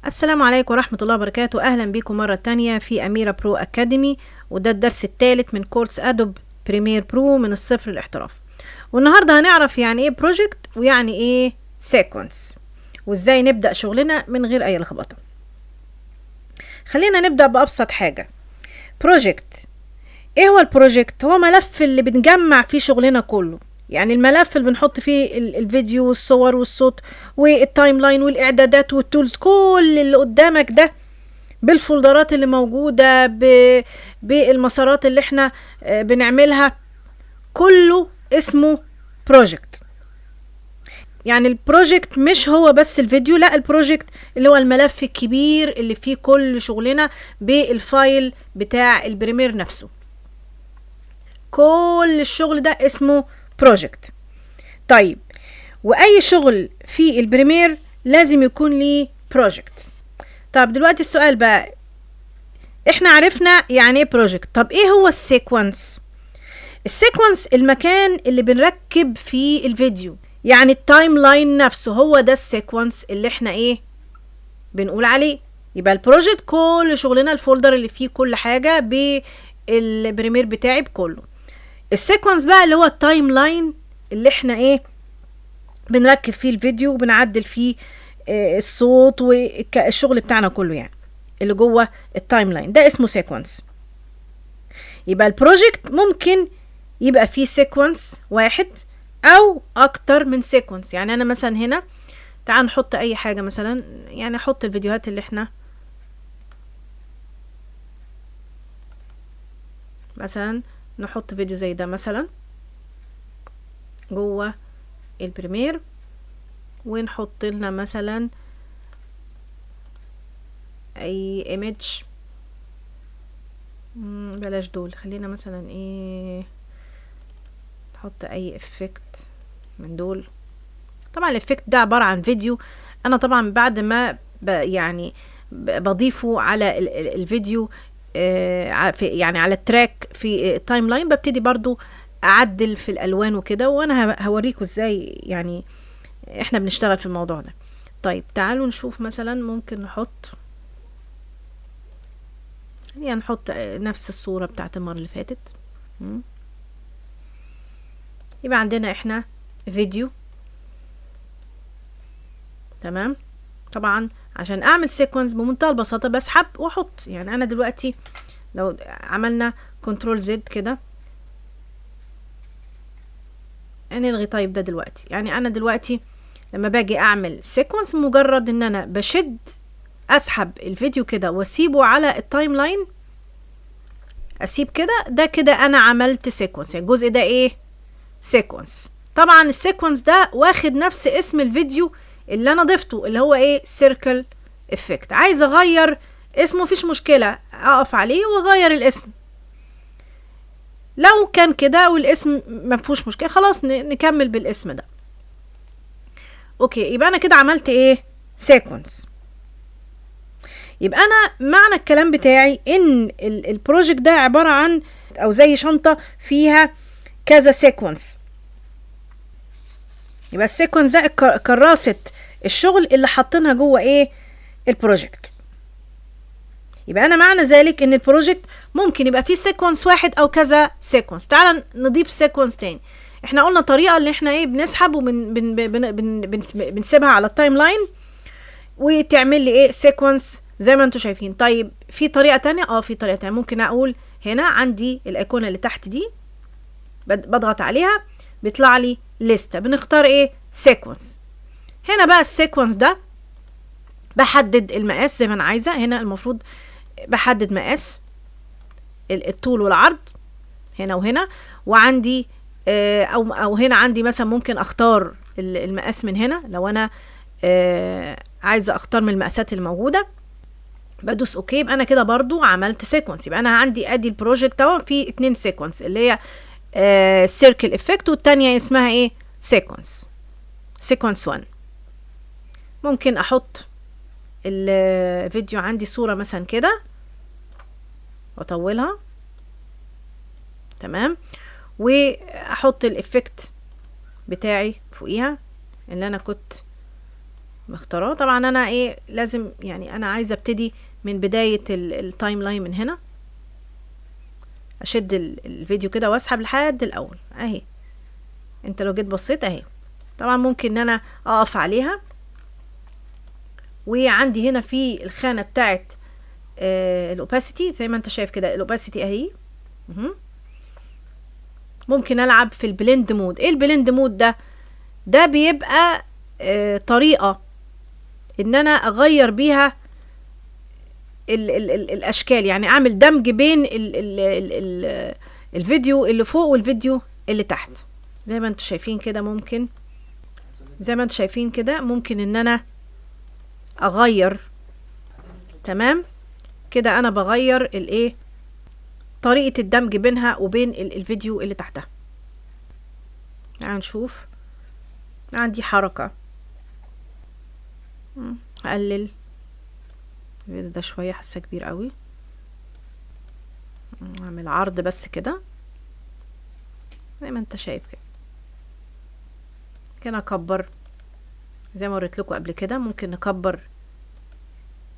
السلام عليكم ورحمة الله وبركاته. أهلا بكم مرة تانية في أميرة Pro Academy، وده الدرس الثالث من كورس Adobe Premiere Pro من الصفر للاحتراف. والنهاردة هنعرف يعني ايه project ويعني ايه sequence، وازاي نبدأ شغلنا من غير اي لخبطة. خلينا نبدأ بأبسط حاجة، project. ايه هو ال project؟ هو ملف اللي بنجمع فيه شغلنا كله، يعني الملف اللي بنحط فيه الفيديو والصور والصوت وال timeline والاعدادات وال tools، كل اللي قدامك ده بالفولدرات اللي موجودة بالمسارات اللي احنا بنعملها، كله اسمه project. يعني ال project مش هو بس الفيديو، لا، ال project اللي هو الملف الكبير اللي فيه كل شغلنا بال file بتاع ال Premiere نفسه، كل الشغل ده اسمه project. طيب، واي شغل في ال Premiere لازم يكون ليه project. طب دلوقتي السؤال بقى، احنا عرفنا يعني ايه project، طب ايه هو ال sequence؟ ال sequence المكان اللي بنركب فيه الفيديو، يعني ال timeline نفسه هو ده ال sequence اللي احنا ايه بنقول عليه. يبقى ال project كل شغلنا، ال folder اللي فيه كل حاجة بال Premiere بتاعي بكله. ال sequence بقى اللي هو ال timeline اللي احنا ايه بنركب فيه الفيديو وبنعدل فيه الصوت والشغل بتاعنا كله، يعني اللي جوه ال timeline ده اسمه sequence. يبقى ال project ممكن يبقى فيه sequence واحد او اكتر من sequence. يعني انا مثلا هنا تعال نحط اي حاجة، مثلا يعني احط الفيديوهات اللي احنا مثلا نحط فيديو زي ده مثلا جوه ال Premiere، ونحط لنا مثلا اي image، بلاش دول، خلينا مثلا ايه نحط اي effect من دول. طبعا ال effect ده عبارة عن فيديو، انا طبعا بعد ما يعني بضيفه على الفيديو يعني على ال track في ال timeline، ببتدي برضو اعدل في الالوان وكده، وانا هوريكم ازاي يعني احنا بنشتغل في الموضوع ده. طيب تعالوا نشوف مثلا ممكن نحط، يعني نحط نفس الصورة بتاعت المرة اللي فاتت. يبقى عندنا احنا فيديو، تمام. طبعا عشان اعمل sequence بمنتهى البساطة بسحب واحط، يعني انا دلوقتي لو عملنا control Z كده نلغي طيب ده دلوقتي، يعني انا دلوقتي لما باجي اعمل sequence مجرد ان انا بشد اسحب الفيديو كده واسيبه على ال timeline، اسيب كده، ده كده انا عملت sequence. يعني الجزء ده ايه؟ sequence. طبعا ال sequence ده واخد نفس اسم الفيديو اللي انا ضفته اللي هو ايه؟ circle effect. عايز اغير اسمه مفيش مشكلة، اقف عليه واغير الاسم. لو كان كده والاسم مفيهوش مشكلة خلاص نكمل بالاسم ده. okay، يبقى انا كده عملت ايه؟ sequence. يبقى انا معنى الكلام بتاعي ان ال project ده عبارة عن او زي شنطة فيها كذا sequence. يبقى ال sequence ده كراسة الشغل اللي حاطينها جوه ايه؟ ال project. يبقى انا معنى ذلك ان ال project ممكن يبقى فيه sequence واحد او كذا sequence. تعال نضيف sequence تاني. احنا قلنا طريقة اللي احنا ايه بنسحب وبنسيبها على ال timeline وتعمل لي ايه؟ sequence زي ما انتم شايفين. طيب في طريقة تانية؟ في طريقة تانية. ممكن اقول هنا عندي الايقونة اللي تحت دي، بضغط عليها بيطلع لي لستة، بنختار ايه؟ sequence. هنا بقى ال sequence ده بحدد المقاس زي ما انا عايزة. هنا المفروض بحدد مقاس الطول والعرض هنا وهنا، وعندي او هنا عندي مثلا ممكن اختار المقاس من هنا لو انا عايزة اختار من المقاسات الموجودة، بدوس okay. يبقى انا كده برضو عملت sequence. يبقى انا عندي ادي ال project اهو فيه 2 sequence اللي هي circle effect والتانية اسمها ايه؟ sequence، sequence 1. ممكن احط الفيديو عندي صورة مثلا كده واطولها، تمام، واحط ال effect بتاعي فوقيها اللي انا كنت مختاراه. طبعا انا ايه لازم، يعني انا عايزه ابتدي من بداية ال timeline من هنا، اشد الفيديو كده واسحب لحد الاول اهي. انت لو جيت بصيت اهي. طبعا ممكن ان انا اقف عليها، وعندي هنا في الخانة بتاعت ال opacity زي ما انت شايف كده، ال opacity اهي. ممكن العب في ال blend mode. ايه ال blend mode ده؟ ده بيبقى طريقه ان انا اغير بيها ال ال ال الاشكال، يعني اعمل دمج بين ال ال ال ال الفيديو اللي فوق والفيديو اللي تحت زي ما انتم شايفين كده. ممكن زي ما انتم شايفين كده ممكن ان انا اغير. تمام كده انا بغير الايه، طريقة الدمج بينها وبين الفيديو اللي تحتها. تعالوا نشوف. عندي حركة، هقلل الفيديو ده شوية، حاسة كبير قوي، اعمل عرض بس كده زي ما انت شايف كده. ممكن اكبر زي ما وريت لكم قبل كده، ممكن نكبر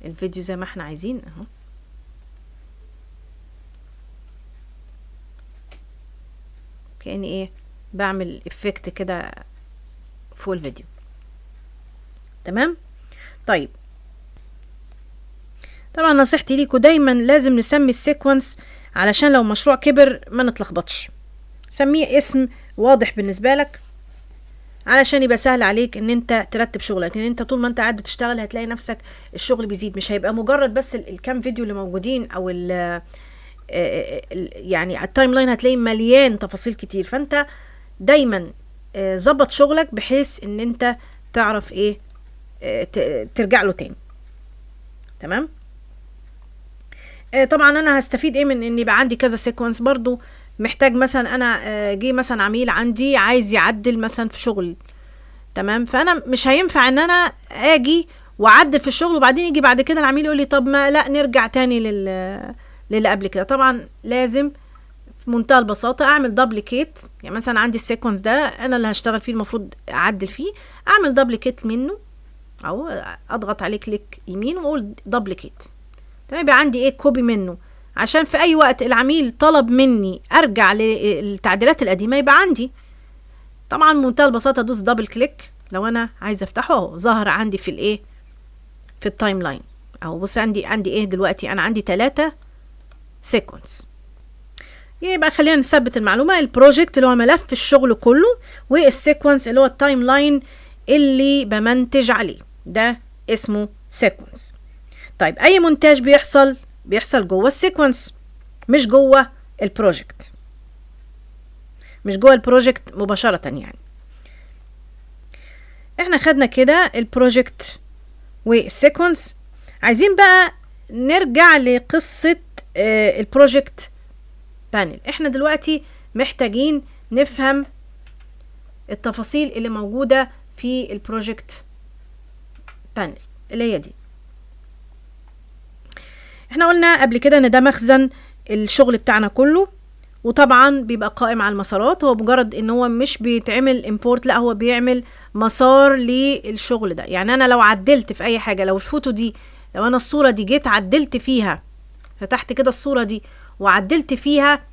الفيديو زي ما احنا عايزين اهو. كأني ايه بعمل effect كده فوق الفيديو. تمام. طيب طبعا نصيحتي ليكم دايما لازم نسمي ال sequence علشان لو مشروع كبر ما نتلخبطش. سميه اسم واضح بالنسبة لك علشان يبقى سهل عليك ان انت ترتب شغلك، لان انت طول ما انت قاعد بتشتغل هتلاقي نفسك الشغل بيزيد، مش هيبقى مجرد بس الكام فيديو اللي موجودين او ال يعني على ال timeline هتلاقي مليان تفاصيل كتير. فانت دايما ظبط شغلك بحيث ان انت تعرف ايه ترجع له تاني. تمام. طبعا انا هستفيد ايه من ان يبقى عندي كذا sequence؟ برضو محتاج مثلا انا جه مثلا عميل عندي عايز يعدل مثلا في شغل، تمام، فانا مش هينفع ان انا اجي واعدل في الشغل وبعدين يجي بعد كده العميل يقول لي طب ما لا نرجع تاني للي قبل كده. طبعا لازم في منتهى البساطة اعمل duplicate، يعني مثلا عندي ال sequence ده انا اللي هشتغل فيه المفروض اعدل فيه، اعمل duplicate منه او اضغط عليه click يمين واقول duplicate. تمام، يبقى عندي ايه copy منه عشان في اي وقت العميل طلب مني ارجع للتعديلات القديمة يبقى عندي. طبعا بمنتهى البساطة ادوس double click لو انا عايزه افتحه اهو، ظهر عندي في الايه في ال timeline اهو. بص عندي ايه دلوقتي، انا عندي 3 sequence. يبقى خلينا نثبت المعلومة، ال project اللي هو ملف الشغل كله، وال sequence اللي هو ال timeline اللي بمنتج عليه، ده اسمه sequence. طيب اي مونتاج بيحصل جوه ال sequence، مش جوه ال project، مش جوه ال project مباشرة. يعني احنا خدنا كده ال project وال sequence، عايزين بقى نرجع لقصة ال project panel. احنا دلوقتي محتاجين نفهم التفاصيل اللي موجودة في ال project panel اللي هي دي. احنا قلنا قبل كده ان ده مخزن الشغل بتاعنا كله، وطبعا بيبقى قائم على المسارات. هو مجرد ان هو مش بيتعمل import، لا هو بيعمل مسار للشغل ده. يعني انا لو عدلت في اي حاجة، لو الفوتو دي، لو انا الصورة دي جيت عدلت فيها، فتحت كده الصورة دي وعدلت فيها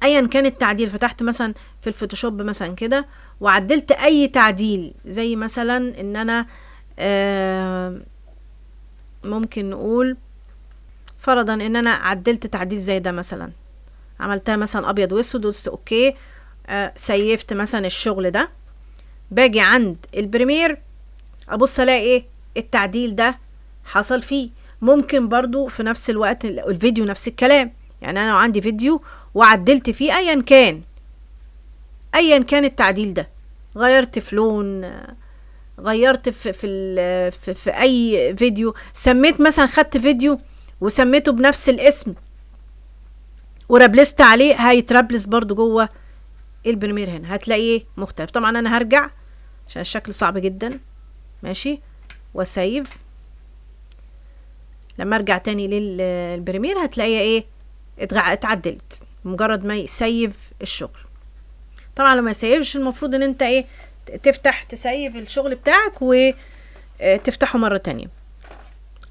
ايا كان التعديل، فتحت مثلا في الفوتوشوب مثلا كده وعدلت اي تعديل، زي مثلا ان انا ممكن نقول فرضا ان انا عدلت تعديل زي ده مثلا، عملتها مثلا ابيض واسود ودوست okay، سيفت مثلا الشغل ده، باجي عند ال Premiere ابص الاقي ايه التعديل ده حصل فيه. ممكن برضو في نفس الوقت الفيديو نفس الكلام، يعني انا لو عندي فيديو وعدلت فيه ايا كان، ايا كان التعديل ده، غيرت في لون، غيرت في في, في, في اي فيديو، سميت مثلا، خدت فيديو وسميته بنفس الاسم وربلست عليه، هيتربلس برضو جوه ال Premiere هنا، هتلاقيه مختلف. طبعا انا هرجع عشان الشكل صعب جدا، ماشي، وسيف. لما ارجع تاني لل Premiere هتلاقيها ايه اتعدلت مجرد ما يسيف الشغل. طبعا لما يسيفش المفروض ان انت ايه تفتح تسيف الشغل بتاعك تفتحه مرة تانية،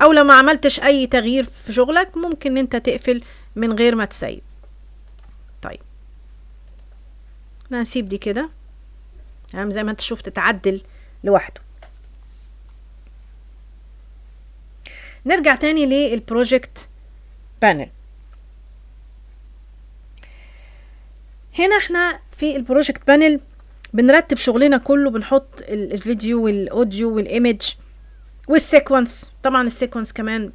او لو ما عملتش اي تغيير في شغلك ممكن ان انت تقفل من غير ما تسيف. طيب انا هسيب دي كده، تمام، زي ما انت شفت تعدل لوحده. نرجع تاني لل project panel. هنا احنا في ال project panel بنرتب شغلنا كله، بنحط الفيديو وال audio وال image وال sequence، طبعا ال sequence كمان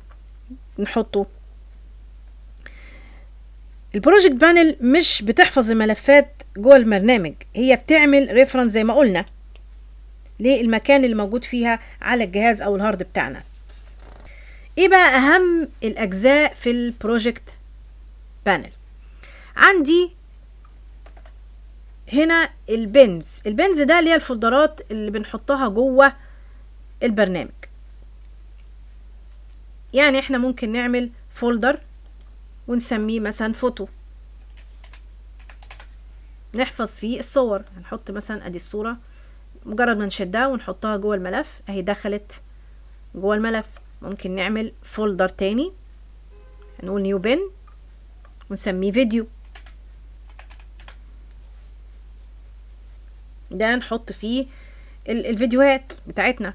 نحطه. ال project panel مش بتحفظ الملفات جوه البرنامج، هي بتعمل reference زي ما قلنا للمكان اللي موجود فيها على الجهاز او ال hard بتاعنا. ايه بقى اهم الاجزاء في ال project panel؟ عندي هنا ال bins. ال bins ده اللي هي الفولدرات اللي بنحطها جوه البرنامج. يعني احنا ممكن نعمل folder ونسميه مثلا فوتو، نحفظ فيه الصور. هنحط مثلا ادي الصورة، مجرد ما نشدها ونحطها جوه الملف اهي دخلت جوه الملف. ممكن نعمل folder تاني هنقول new bin ونسميه فيديو، ده نحط فيه الفيديوهات بتاعتنا.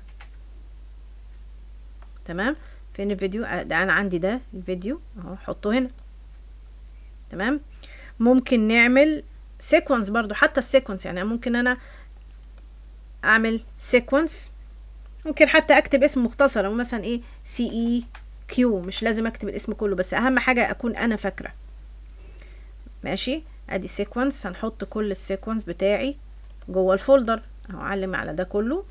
تمام، فين الفيديو؟ ده انا عندي ده الفيديو اهو، حطه هنا. تمام، ممكن نعمل sequence برضو، حتى ال sequence يعني ممكن انا اعمل sequence، ممكن حتى اكتب اسم مختصر او مثلا ايه SEQ، مش لازم اكتب الاسم كله، بس اهم حاجة اكون انا فاكرة. ماشي، ادي sequence، هنحط كل ال sequence بتاعي جوه ال folder اهو، اعلم على ده كله.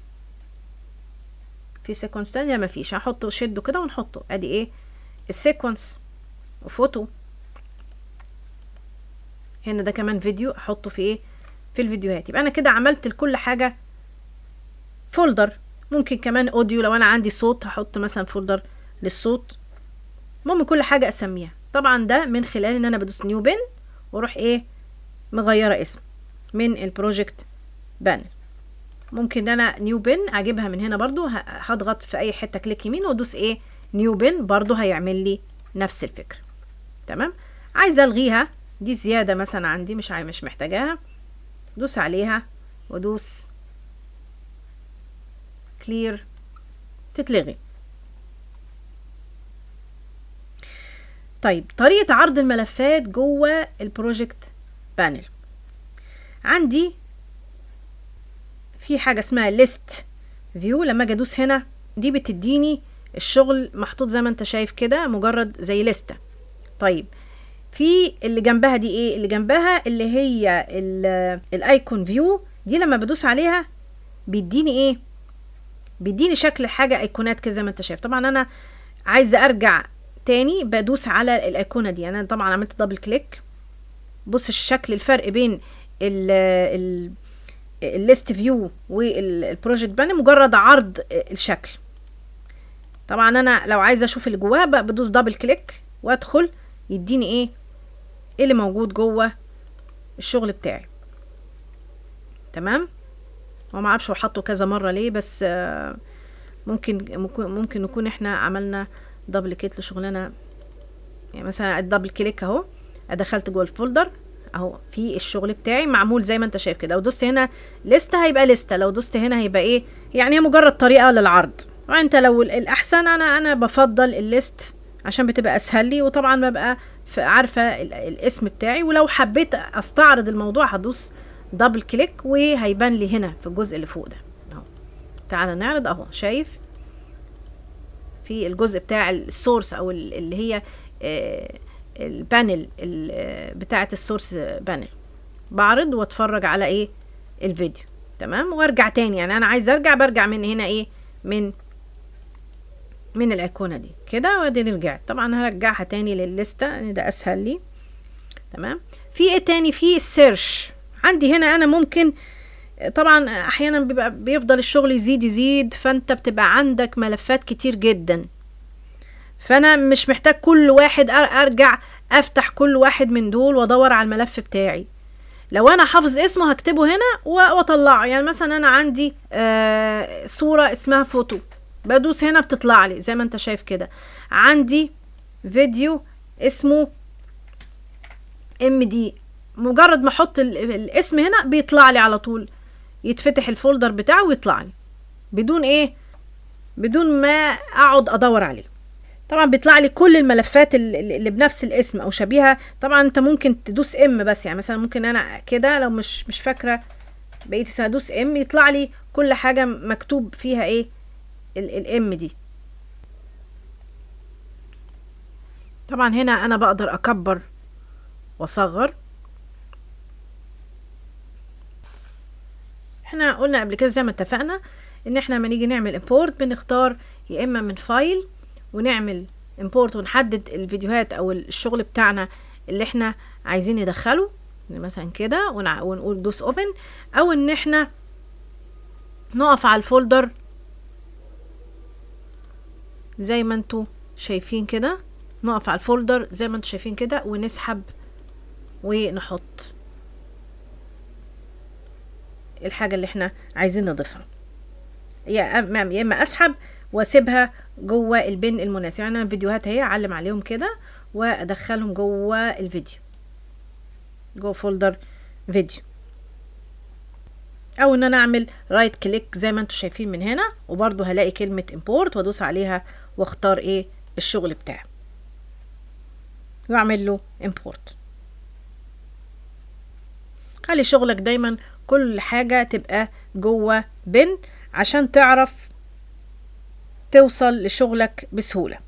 في sequence تانية مفيش، هحطه شده كده ونحطه، ادي ايه ال sequence. و photo هنا ده كمان فيديو، احطه في ايه؟ في الفيديوهات. يبقى انا كده عملت لكل حاجة folder. ممكن كمان audio لو انا عندي صوت هحط مثلا folder للصوت. المهم كل حاجة اسميها. طبعا ده من خلال ان انا بدوس new bin واروح ايه مغيرة اسم من ال project panel. ممكن ان انا new bin اجيبها من هنا برضو، هضغط في اي حتة click يمين وادوس ايه new bin، برضو هيعمل لي نفس الفكرة. تمام، عايزه الغيها دي زيادة مثلا عندي مش محتاجاها، دوس عليها وادوس clear تتلغي. طيب طريقه عرض الملفات جوه ال project panel، عندي في حاجة اسمها list view. لما اجي ادوس هنا دي بتديني الشغل محطوط زي ما انت شايف كده، مجرد زي لستة. طيب في اللي جنبها دي ايه؟ اللي جنبها اللي هي ال icon view، دي لما بدوس عليها بيديني ايه؟ بيديني شكل حاجة ايقونات كده زي ما انت شايف. طبعا انا عايزه ارجع تاني بدوس على الايقونه دي، انا طبعا عملت double click. بص الشكل، الفرق بين ال list view وال project panel مجرد عرض الشكل. طبعا انا لو عايزه اشوف اللي جواها بدوس double click وادخل، يديني ايه اللي موجود جوه الشغل بتاعي. تمام، هو ما اعرفش هو حطه كذا مرة ليه، بس ممكن نكون احنا عملنا duplicate لشغلنا. يعني مثلا ال double click اهو، دخلت جوه ال folder اهو، في الشغل بتاعي معمول زي ما انت شايف كده. لو دوست هنا لستة هيبقى لستة، لو دوست هنا هيبقى ايه، يعني هي مجرد طريقة للعرض. طبعا انت لو الاحسن، انا بفضل ال list عشان بتبقى اسهل لي، وطبعا ببقى عارفة الاسم بتاعي. ولو حبيت استعرض الموضوع هدوس double click وهيبان لي هنا في الجزء اللي فوق ده اهو. تعالى نعرض اهو، شايف في الجزء بتاع ال source او اللي هي ال panel بتاعه ال source panel، بعرض واتفرج على ايه الفيديو. تمام، وارجع تاني. يعني انا عايزه ارجع، برجع من هنا ايه من الايقونه دي كده، وادي رجعت. طبعا هرجعها تاني للليسته ده اسهل لي. تمام، في ايه تاني؟ في ال search عندي هنا. انا ممكن طبعا احيانا بيبقى بيفضل الشغل يزيد يزيد، فانت بتبقى عندك ملفات كتير جدا، فانا مش محتاج كل واحد ارجع افتح كل واحد من دول وادور على الملف بتاعي. لو انا حافظ اسمه هكتبه هنا واطلعه. يعني مثلا انا عندي صورة اسمها فوتو بدوس هنا بتطلع لي زي ما انت شايف كده. عندي فيديو اسمه MD، مجرد ما احط الاسم هنا بيطلع لي على طول، يتفتح ال folder بتاعه ويطلع لي بدون ايه، بدون ما اقعد ادور عليه. طبعا بيطلع لي كل الملفات اللي بنفس الاسم او شبيهه. طبعا انت ممكن تدوس M بس، يعني مثلا ممكن انا كده لو مش فاكره بقيت ادوس M يطلع لي كل حاجة مكتوب فيها ايه ال M دي. طبعا هنا انا بقدر اكبر واصغر. احنا قلنا قبل كده زي ما اتفقنا ان احنا لما نيجي نعمل import بنختار يا اما من file ونعمل import ونحدد الفيديوهات او الشغل بتاعنا اللي احنا عايزين ندخله مثلا كده، ونقول دوس open، او ان احنا نقف على ال folder زي ما انتوا شايفين كده، نقف على ال folder زي ما انتوا شايفين كده ونسحب ونحط الحاجة اللي احنا عايزين نضيفها. يا اما اسحب واسيبها جوه ال bin المناسب. يعني انا الفيديوهات اهي اعلم عليهم كده وادخلهم جوه الفيديو، جوه folder فيديو، او ان انا اعمل right click زي ما انتم شايفين من هنا، وبرده هلاقي كلمة import وادوس عليها واختار ايه الشغل بتاعي واعمل له import. خلي شغلك دايما كل حاجة تبقى جوه bin عشان تعرف توصل لشغلك بسهولة.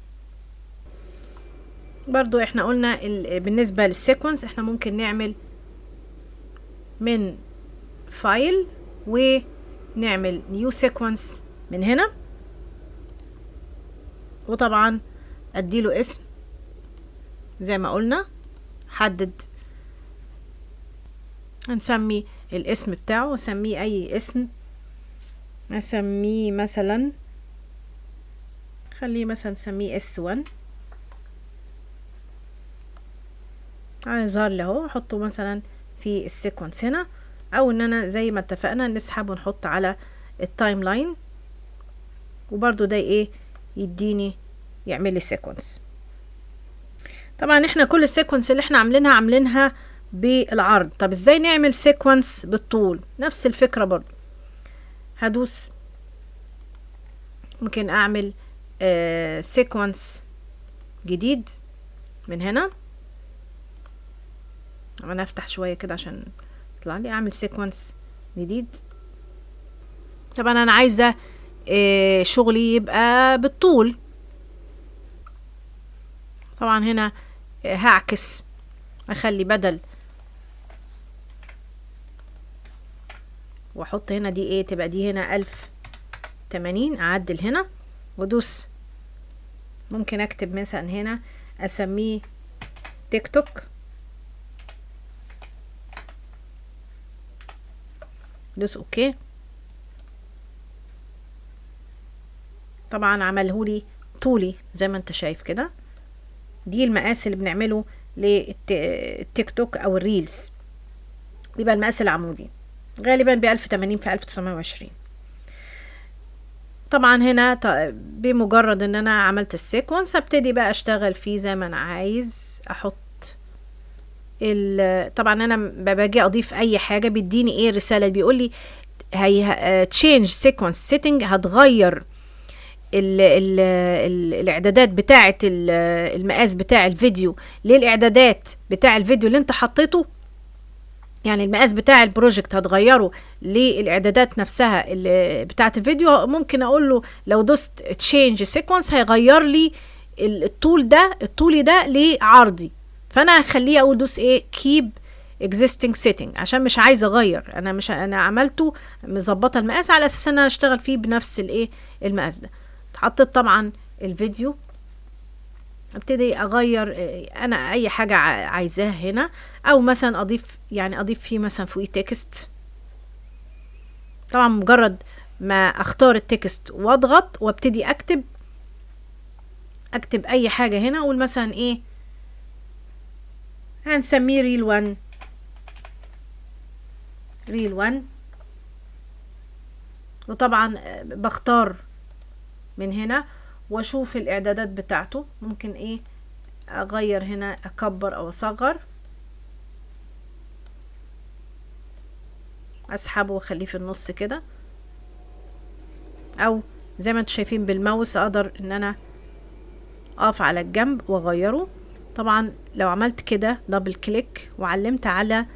برضو احنا قلنا بالنسبة لل sequence احنا ممكن نعمل من file ونعمل new sequence من هنا، وطبعا اديله اسم زي ما قلنا، حدد هنسمي الاسم بتاعه، وسميه اي اسم، اسميه مثلا، خليه مثلا نسميه S1، هيظهر لي اهو، احطه مثلا في ال sequence هنا، او ان انا زي ما اتفقنا نسحب ونحط على ال timeline، وبرده ده ايه يديني يعمل لي sequence. طبعا احنا كل ال sequence اللي احنا عاملينها بالعرض. طب ازاي نعمل sequence بالطول؟ نفس الفكرة برضو، هدوس ممكن اعمل sequence جديد من هنا. انا افتح شوية كده عشان يطلع لي، اعمل sequence جديد. طبعا انا عايزة شغلي يبقى بالطول، طبعا هنا هعكس، اخلي بدل واحط هنا دي ايه، تبقى دي هنا 1080، اعدل هنا وادوس، ممكن اكتب مثلا هنا اسميه تيك توك، دوس okay. طبعا عملهولي طولي زي ما انت شايف كده. دي المقاس اللي بنعمله للتيك توك او ال reels، بيبقى المقاس العمودي غالبا ب 1080 في 1920. طبعا هنا بمجرد ان انا عملت ال sequence ابتدي بقى اشتغل فيه زي ما انا عايز. احط طبعا انا باجي اضيف اي حاجة بيديني ايه الرسالة، بيقول لي هي change sequence setting، هتغير ال ال ال الاعدادات بتاعه المقاس بتاع الفيديو للاعدادات بتاع الفيديو اللي انت حطيته، يعني المقاس بتاع ال project هتغيره للاعدادات نفسها اللي بتاعه الفيديو. ممكن اقول له لو دوست change sequence هيغير لي الطول ده، الطولي ده لعرضي، فانا هخليه اقول دوس ايه keep existing setting عشان مش عايزه اغير، انا مش انا عملته مظبطه المقاس على اساس ان انا اشتغل فيه بنفس الايه المقاس ده. حطيت طبعا الفيديو، ابتدي اغير انا اي حاجة عايزاها هنا، او مثلا اضيف، يعني اضيف فيه مثلا فوقيه text. طبعا مجرد ما اختار ال text واضغط وابتدي اكتب اي حاجة هنا، اقول مثلا ايه هنسميه reel 1، reel 1. وطبعا بختار من هنا واشوف الاعدادات بتاعته. ممكن ايه اغير هنا، اكبر او اصغر، اسحبه واخليه في النص كده، او زي ما انتم شايفين بالماوس اقدر ان انا اقف على الجنب واغيره. طبعا لو عملت كده double click وعلمت على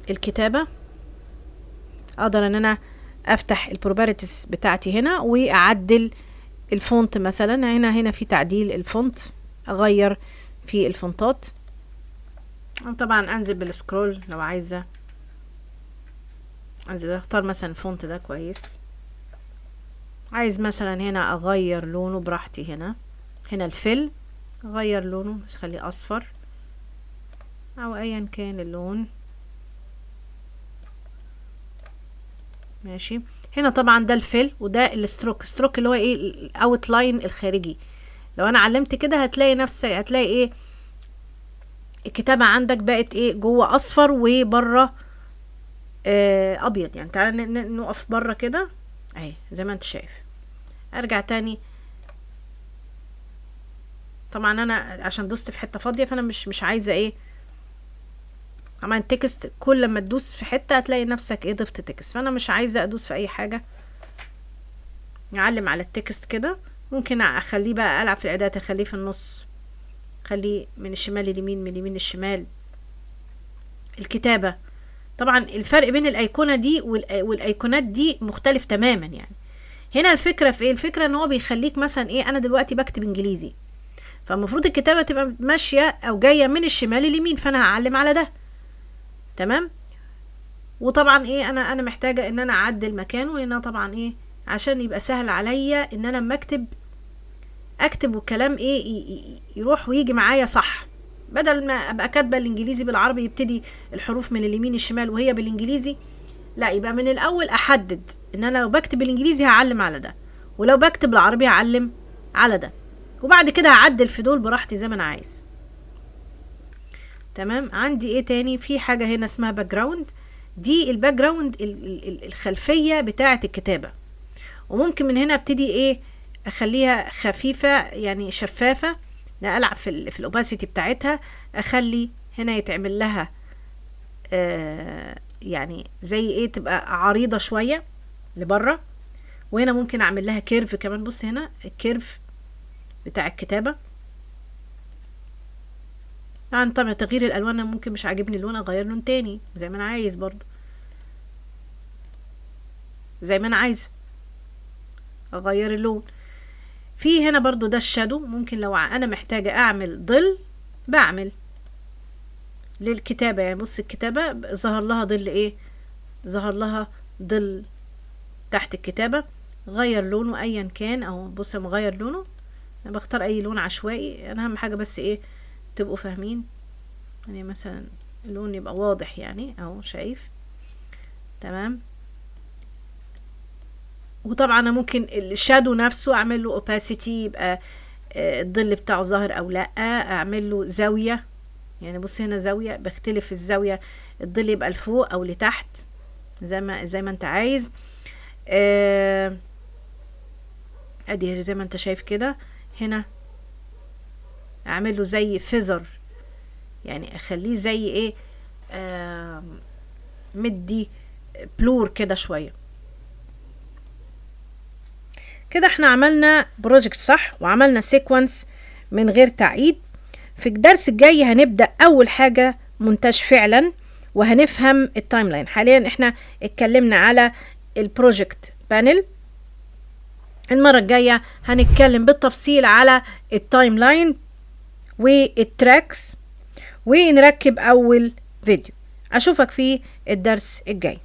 الكتابة اقدر ان انا افتح ال properties بتاعتي هنا واعدل ال font مثلا. هنا في تعديل ال font، اغير في الفونتات، طبعا انزل بال scroll لو عايزة انزل اختار مثلا ال font ده كويس، عايز مثلا هنا اغير لونه براحتي. هنا ال fill اغير لونه بس خليه اصفر او ايا كان اللون، ماشي. هنا طبعا ده ال fill وده ال stroke، stroke اللي هو ايه ال outline الخارجي. لو انا علمت كده هتلاقي نفسك، هتلاقي ايه الكتابة عندك بقت ايه جوه اصفر وبره ابيض. يعني تعالى نقف بره كده اهي زي ما انت شايف. ارجع تاني، طبعا انا عشان دوست في حتة فاضية فانا مش عايزة ايه. طبعا ال text كل ما تدوس في حتة هتلاقي نفسك ايه ضفت text، فانا مش عايزة ادوس في اي حاجة. نعلم على ال text كده، ممكن اخليه بقى العب في الاعدادات، اخليه في النص، خليه من الشمال لليمين، من اليمين للشمال. الكتابة طبعا الفرق بين الايقونة دي والايقونات دي مختلف تماما. يعني هنا الفكرة في ايه؟ الفكرة ان هو بيخليك مثلا ايه، انا دلوقتي بكتب انجليزي فالمفروض الكتابة تبقى ماشية او جاية من الشمال لليمين، فانا هعلم على ده، تمام. وطبعا ايه انا محتاجة ان انا اعدل مكانه هنا طبعا ايه عشان يبقى سهل عليا ان انا اما اكتب والكلام ايه يروح ويجي معايا صح، بدل ما ابقى كاتبه الانجليزي بالعربي يبتدي الحروف من اليمين الشمال وهي بالانجليزي، لا يبقى من الاول احدد ان انا لو بكتب بالانجليزي هعلم على ده، ولو بكتب بالعربي هعلم على ده، وبعد كده هعدل في دول براحتي زي ما انا عايز، تمام. عندي ايه تاني؟ في حاجه هنا اسمها background، دي ال background الخلفيه بتاعه الكتابه، وممكن من هنا ابتدي ايه اخليها خفيفه يعني شفافه، العب في ال opacity بتاعتها، اخلي هنا يتعمل لها يعني زي ايه تبقى عريضه شويه لبره، وهنا ممكن اعمل لها curve كمان. بص هنا ال curve بتاع الكتابه. طبعا تغيير الالوان ممكن مش عاجبني اللون اغير لون تاني زي ما انا عايز، برضو زي ما انا عايزه اغير اللون. في هنا برضو ده ال shadow، ممكن لو انا محتاجة اعمل ظل بعمل للكتابة. يعني بص الكتابة ظهر لها ظل ايه، ظهر لها ظل تحت الكتابة، غير لونه ايا كان اهو. بص انا مغير لونه، انا بختار اي لون عشوائي، انا اهم حاجة بس ايه تبقوا فاهمين، يعني مثلا اللون يبقى واضح يعني اهو شايف، تمام. وطبعا انا ممكن ال shadow نفسه اعمل له opacity يبقى الظل بتاعه ظاهر او لا، اعمل له زاويه، يعني بص هنا زاويه، بختلف الزاويه، الظل يبقى لفوق او لتحت زي ما انت عايز. ادي زي ما انت شايف كده. هنا اعمل له زي feather، يعني اخليه زي ايه مدي blur كده شويه كده. احنا عملنا project صح، وعملنا sequence من غير تعقيد. في الدرس الجاي هنبدأ اول حاجة مونتاج فعلا، وهنفهم ال timeline. حاليا احنا اتكلمنا على ال project panel، المرة الجاية هنتكلم بالتفصيل على ال timeline وال tracks، ونركب اول فيديو. اشوفك في الدرس الجاي.